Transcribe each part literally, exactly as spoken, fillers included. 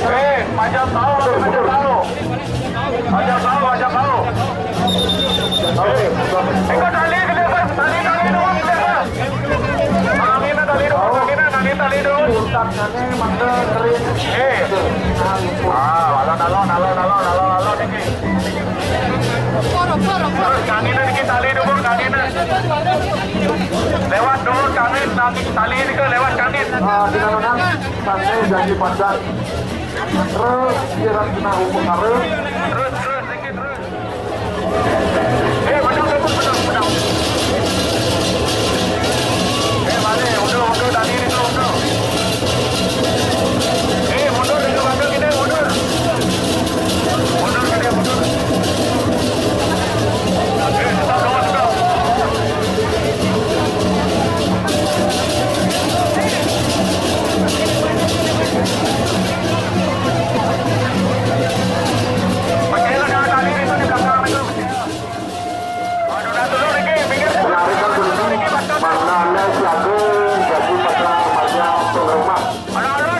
Eh, panjang tahu, panjang tahu. Panjang tahu, panjang tahu. Ikut tali, kelihatan. Tali, tali dulu, kelihatan. Tali, tali dulu, tali, tali dulu. Eh. Ah, alon, alon, alon, alon, alon, alon, ini. Terus kangin dikit tali dulu, kangin. Lewat dulu kangin, kangin tali ini ke lewat kangin. Ah, di dalam sana, janji padat. Terus, kira kena hukum harus. Terus, terus, dikit, terus. Eh, benar, benar, benar, benar. Eh, balik, mundur, mundur, tadi itu, mundur. Eh, mundur, dari belakang kita, mundur. Mundur, kita mundur. Eh, stop, stop, stop. Pakailah tangan tadi itu di belakang itu. Penarikan kunci, mana ada siaga, jadi pasang panjang pengeremas.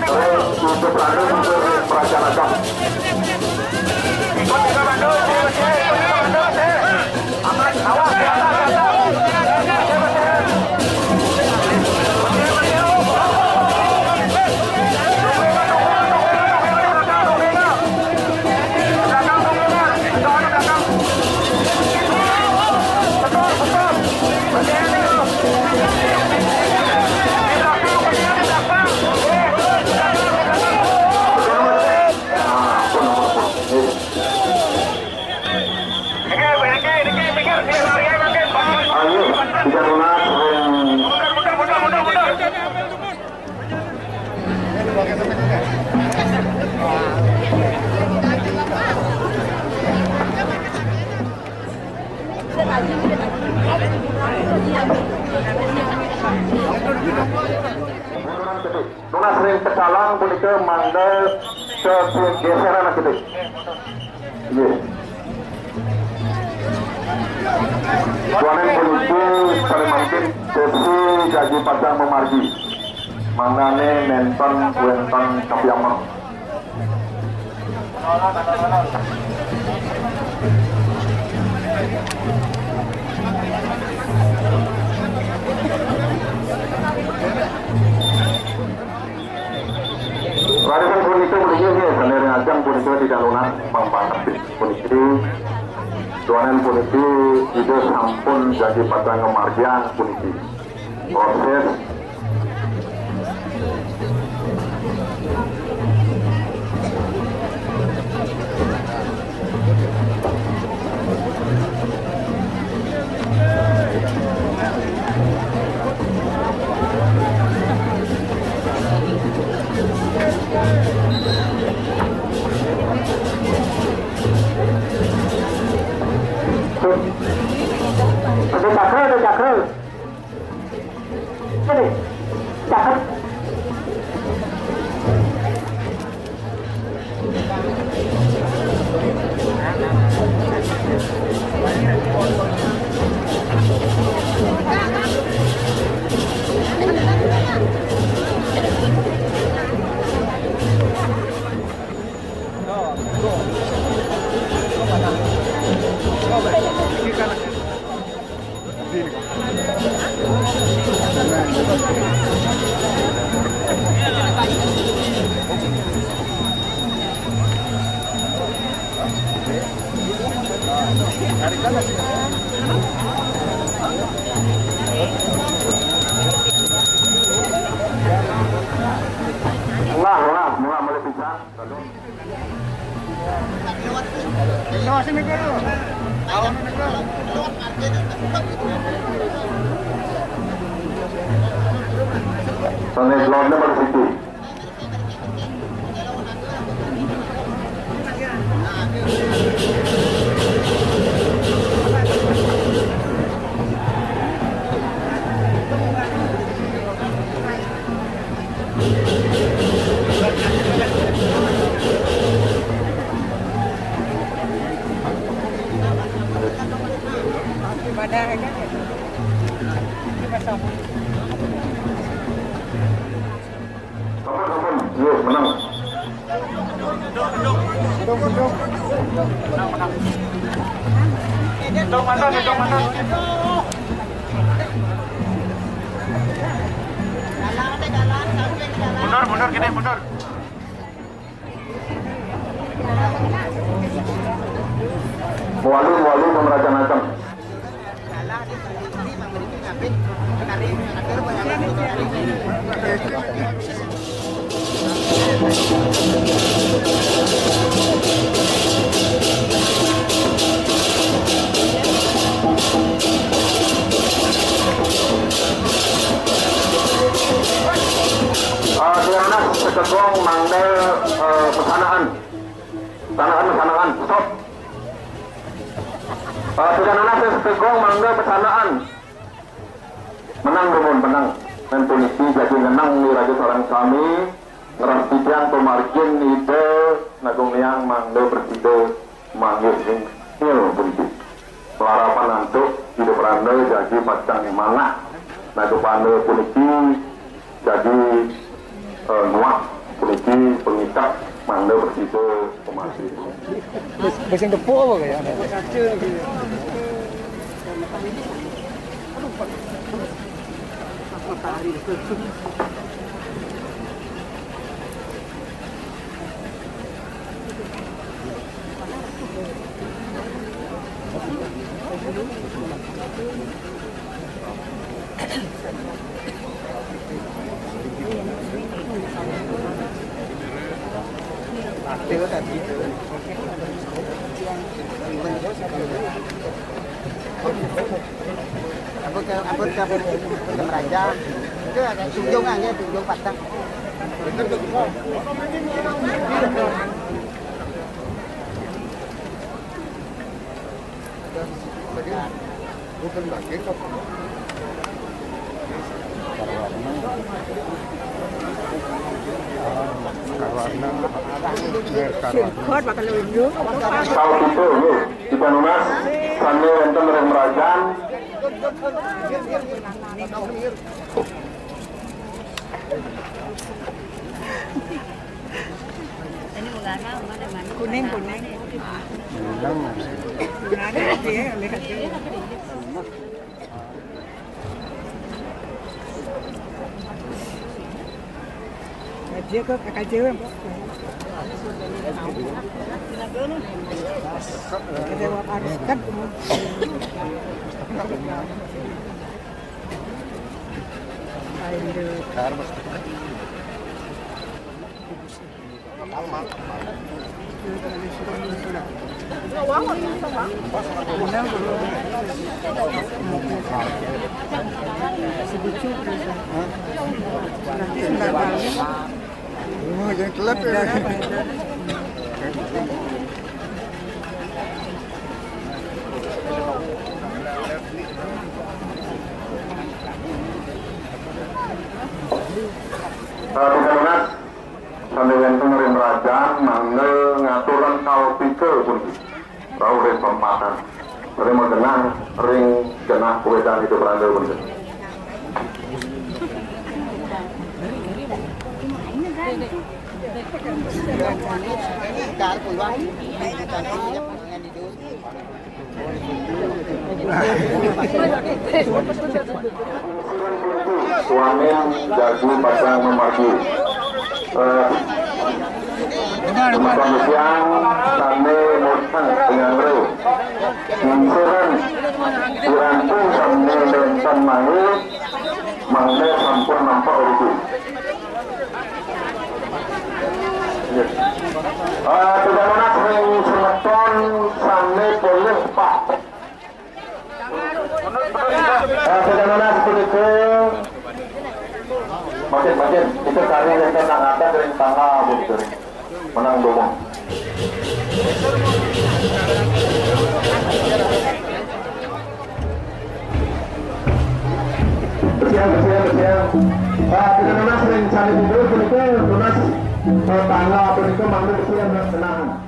Terus untuk pelanda untuk meraca ragam. Ikut tiga bandul, ikut tiga bandul, aman, awas, di atas, di atas. Ayo, tidak lunas, Nunas ring pecalang punika mangda kegeseran kita. Nggih. Duaning puniki pada mangkin sesi jaji pacang mamargi. Mangdane nenten wenten kapiameng. Raris punika mriki nggih, sané ring ajeng punika tidak lunas pangpasang puniki. Duaning puniki Ida sampun jaji pacang ngamargiang puniki. Proses. Ada cakra, ada cakra. Ini, cakra. Lah, lah, mula mulai pisan. Sané lorna pada situ. Nggih, menang. Mundur, mundur, kene mundur. Walu, walu, pemeracan asam. Ah, Diana, sekegong mangda, eh, pesanaan. Pesanaan, pesanaan, stop. Eh, Diana, sekegong mangda pesanaan. Menang, dumun, menang. Ngan puniki jagi ngenang ni raja sareng sami, ngrastitiang pamargin Ida Agung Niang mangda prasida manggih ring puniki. Malarapan antuk Ida Pranda jagi pacang manah. Naga Pranda puniki jagi, eh, nuak puniki pangicep mangda prasida pamargin. Wis, wis sing tepuk apa kaya? Ampun ke, ampun ke, ampun ke Meraja. Itu ada tunjung aja, tunjung patah. Tahu itu, nggih. Tiga nunas, sami wonten ring Merajan. Kuning, kuning. Kuning. Kuning, ya, lihat. Dia ke kakak cewek. Ada harus kan. Nah, tiga nunas, sami wonten ring Merajan, mangda ngaturang kalpika puniki. Rauh ring pempatan. Ring magenah, ring genah wedan Ida Pranda puniki. Swamin jagi pacang mamargi. Eh, Semeton tiang sami mutang penyangre. Insuran piranti sami nenten mangke, mangke sampun nampak rugi. Ah, tidak lunas ring semeton sami polih, Pak. Ah, tidak lunas punika. Makin, makin, kita cari yang tenang, ada ring tangah, Bu, ring menang dulu. Bersiap, bersiap, bersiap. Ah, tidak lunas ring cari dulu punika, lunas, eh, tangah punika, mangga bersiap, tenang.